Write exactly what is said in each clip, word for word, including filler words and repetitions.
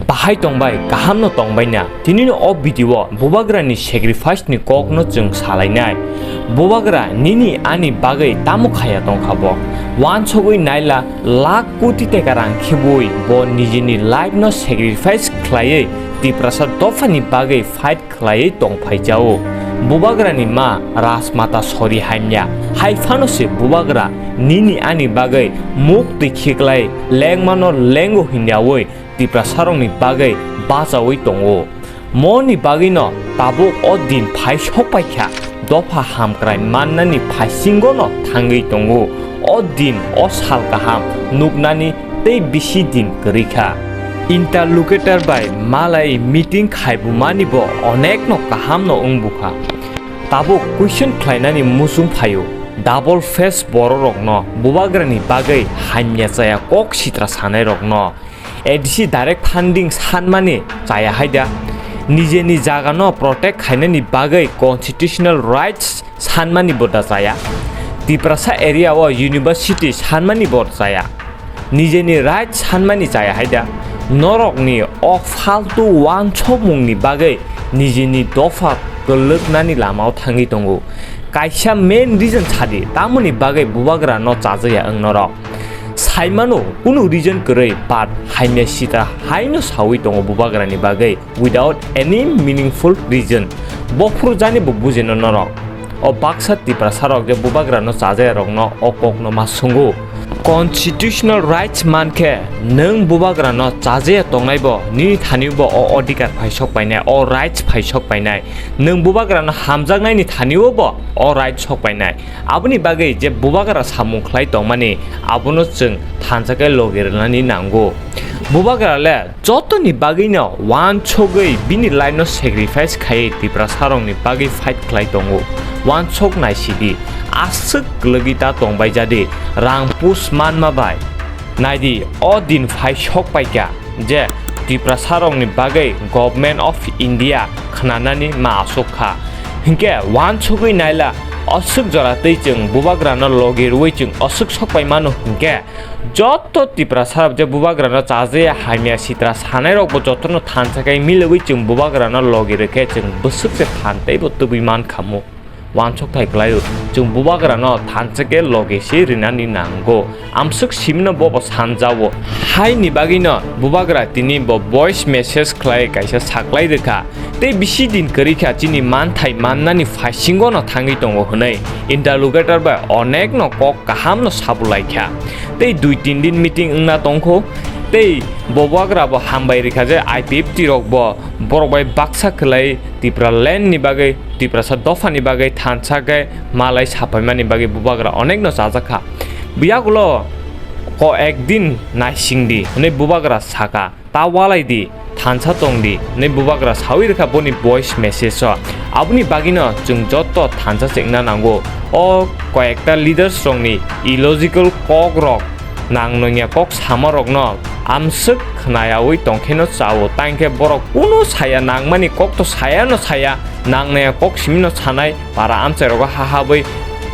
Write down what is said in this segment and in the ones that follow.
Bahai tongbai, kaham no tongbai na. Tini no o video o bubagra ni sacrifice ni kok no chwng salai nai. Bubagra nini ani bagwi tamo khaya tongkha bo. Wansugwi naila lakh koti teka rang khibwi bo nijini life no sacrifice khlaiwi Tiprasa dopha ni bagwi fight khlaiwi tongphai jao. Bubagra ni ma Rajmata sori hamya. Hai phano se bubagra nini ani bagwi muk twi khiklai lengma no lengo hinyawi Tiprasa rok ni bagwi bachawi tongo. Mo ni bagwi no tabuk o din phai sok pai kha. Dopha hamkrai mannani phaisingo no thangwi tongo. O din o sal kaham nuknani tei bisi din kwrwi kha. Interlocutor bai malai meeting khaibumani bo onek no kaham no wng bukha. Tabuk question khlainani muchung phaio. Double face borok rokno bubagrani bagwi hamya chaya kok sitra sanai rokno A D C direct funding sanmani chaya haida. Nijeni jagano protect khainani bagwi constitutional rights sanmani bo da chaya. Tiprasa area o university sanmani bo chaya. Nijeni right sanmani chaya haida. Norokni o faltu wansokmungni bagwi nijeni dopha kwlwknani lamao thangwi tongo. Kaisa main reason sadi, tamoni bagwi bubagra no chajaya wng norok. Saimano kunu reason kwrwi, but hamya sitra haino sawi tongo bubagrani bagwi without any meaningful reason. Bophuru jani bo bujino norok. O baksa Tiprasa rok je bubagra no chajaya rokno o kok no ma sungo. Constitutional rights mankhe nwng bubagra no chajaya tongnai bo nini thani bo o odhikar phai sok painai, o rights phai sok painai. Nwng bubagra no hamjaknai ni thani o bo o rights sok painai. Aboni bagwi je bubagra samung khlai tongmani abono chwng thansa khe logi rwnani nango. Bubagra le jotoni bagwino wansugwi bini life no sacrifice khaiwi Tiprasa rokni bagwi fight khlai tongo. Wansuk naisidi, aswk kwlwgwi ta tongbai jadi, rang push manma bai. Naidi, o din phai sok paikha je Tiprasa rokni bagwi Government of India khnanani ma aswk kha. Hinkhe wansugwi naila, aswk jora twi chwng bubagrano logi rwui chwng aswk sok pai mano hinkhe, joto Tiprasa rok je bubagrano chajaya hamya sitra sanai rokbo jotono thansa khe milogwi chwng bubagrano logi rwkhe chwng bwswk se phan teibo tubui mankhamu. Wansuk thai kwlaio, chwng bubagrano thansa khe logi se rinani nango. Amswk simino bobo sanjao. Haini bagwino bubagra tini bo voice message khlai kaisa saklai rwkha. Tei bisi din kwrwi kha chini manthai mannani phaisingo no thangwi tongo hwnwi interlocutor bai onek no kok kaham no sabulai kha. Tei dui tin din meeting wngna tongkho. Tei bubagra bo hambai rwkha je I P F T rok bo borok bai baksa kwlai Tipraland ni bagwi, Tiprasa dopha ni bagwi thansa khe malai sapaimani bagwi bubagra onek no chajak kha. Buyagulo ko ek din naising di hwnwi bubagra saka. Ta walai di, thansa tong di, hwnwi bubagra sawi rwkha boni voice message o. Aboni bagwino chwng joto thansa chengna nango. O koyekta leaders rokni illogical kok rok, nang nungya kok sama rokno amswk khnayawi tongkheno chao, tangkhe borok kunu saya nangmani kok to saya no saya, nang naya kok simino sanai para amchai rogo ha habwi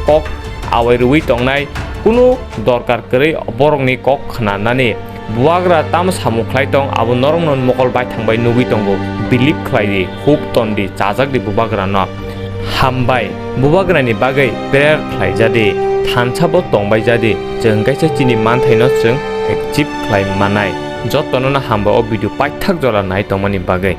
kok awai rwui tongnai, kunu dorkar kwrwi borokni kok khnanani. Bubagra tamo samung khlai tong, abo norokno mokol baithang bai nugwi tongo. Believe khlai di, hope ton di, chajak di bubagrano. Hambai, bubagrani bagwi prayer khlai jadi, thansa bo tongbai jadi, chwng kaisa chini manthaino chwng achieve khlai manai. Jotono no hambai o video paithak jora nai tongmani bagwi.